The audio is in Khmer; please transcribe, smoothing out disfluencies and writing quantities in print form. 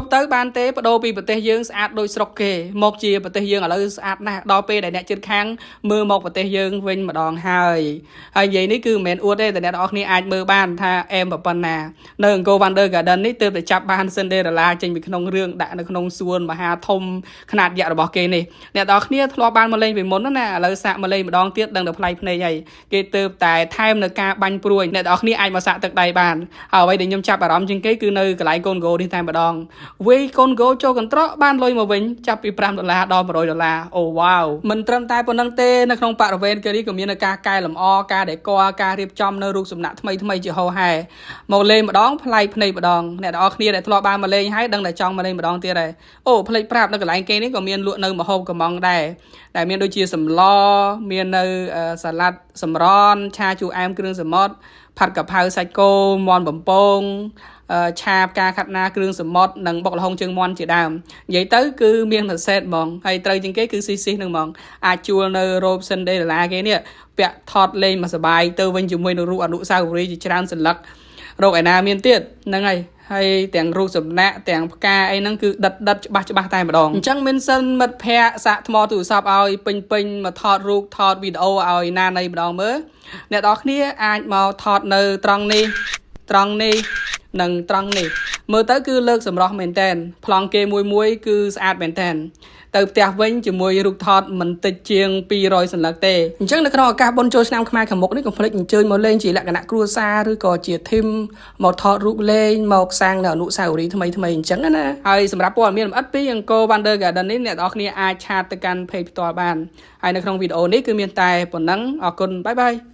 ប់ទៅបានទេបដូរពីប្រទេសយើងស្អាតដូចស្រុកគេមកជាប្រទេសយើងឥឡូវស្អាតណាស់ដល់ពេលដែលអ្នកជិតខាងមើលមកប្រទេសយើងវិញម្ដងហើយហើយនិយាយនេះគឺមិនមែនអួតទេតែអ្នកនរគ្នាអាចមើលបានថាអែមប៉ុណ្ណានៅអង្គរ Wonder Garden នេះទើបតែចាប់បាន Cinderella ចេញពីក្នុងរឿងដាក់នៅក្នុងសួនមហាធំខ្នាតយក្សរបស់គេនេះអ្នកនរគ្នាធ្លាប់បានមកលេងពីមុនណាឥឡូវសាកមកលេងម្ដងទៀតដឹងតែប្លែកភ្នែកហើយគេទើបតែថែមនៅការបាញ់ព្រួយអ្នកនរគ្នាអាចមកសាក់ទឹកដៃបានហើយអ្វីដែលខ្ញុំចាប់អារម្មណ៍ជាងគេគឺនៅកន្លែងកូនហ្គោនេះតែម្ដងវាយកូនហ្គោចូលកន្ត្រកបានលុយមកវិញចាប់ពី5ដុល្លារដល់100ដុល្លារអូវ៉ាវមិនត្រឹមតែប៉ុណ្្នឹងទេនៅក្នុងបរិវេណគេនេះក៏មានការកែលម្អការដេកការរៀបចំនៅរូបសំណាក់ថ្មីថ្មីជាហោហែមកលេងម្ដងប្លែកភ្នែកម្ដងអ្នកនរគ្នាដែលធ្លាប់បានមកលេងហើយដឹងតែចង់មកលេងម្ដងទៀតហើយអូភ្លេចប្រាប់នៅកន្លែងគេនេះក៏មានលក់នៅម្ហូបកំងដែរដែលមានដូចជាសម្លមាននៅសាឡាត់សម្រន់ឆាជូរអែមគ្រឿងសមុទ្រផាត់កាផៅសាច់គោមាន់បំពងឆាផ្កាខាត់ណាគ្រឿងសមុទ្រនិងបុកល្ហុងជើងមាន់ជាដើមនិយាយទៅគឺមានមួយសេតហ្មងហើយត្រូវជាងគេគឺស៊ីស៊ីនឹងហ្មងអាចជួលនៅរ៉ូប Cinderella គេនេះពាក់ថតលេងមកសបាយទៅវិញជាមួយនឹងរូបអនុស្សាវរីយ៍ជាច្រើនសន្លឹករកឯណាមានទៀតហ្នឹងហើយហើយទាំងរូបសំណាក់ទាំងផ្កាអីហ្នឹងគឺដិតដិតច្បាស់ច្បាស់តែម្ដងអញ្ចឹងមានសិនមិត្តភ័ក្តិសាកថ្មទូរស័ព្ទឲ្យពេញពេញមកថតរូបថតវីដេអូឲ្យណានៃម្ដងមើលអ្នកនរគ្នាអាចមកថតនៅត្រង់នេះត្រង់នេះនិងត្រង់នេះមើលទៅគឺលើកសម្រស់មែនតែនប្លង់គេមួយមួយគឺស្អាតមែនតែនទៅផ្ទះវិញជាមួយរូបថតមិនតិចជាង200សន្លឹកទេអញ្ចឹងនៅក្នុងឱកាសបុណ្យចូលឆ្នាំខ្មែរខាងមុខនេះកុំភ្លេចអញ្ជើញមកលេងជាលក្ខណៈគ្រួសារឬក៏ជា team មកថតរូបលេងមកសាងនៅអនុស្សាវរីយ៍ថ្មីថ្មីអញ្ចឹងណាហើយសម្រាប់ព័ត៌មានលម្អិតពីអង្គរ Wonder Garden នេះអ្នកនរគ្នាអាច chat ទៅកាន់ page ផ្ទាល់បានហើយនៅក្នុងវីដេអូនេះគឺមានតែប៉ុណ្ណឹងអរគុណ bye bye.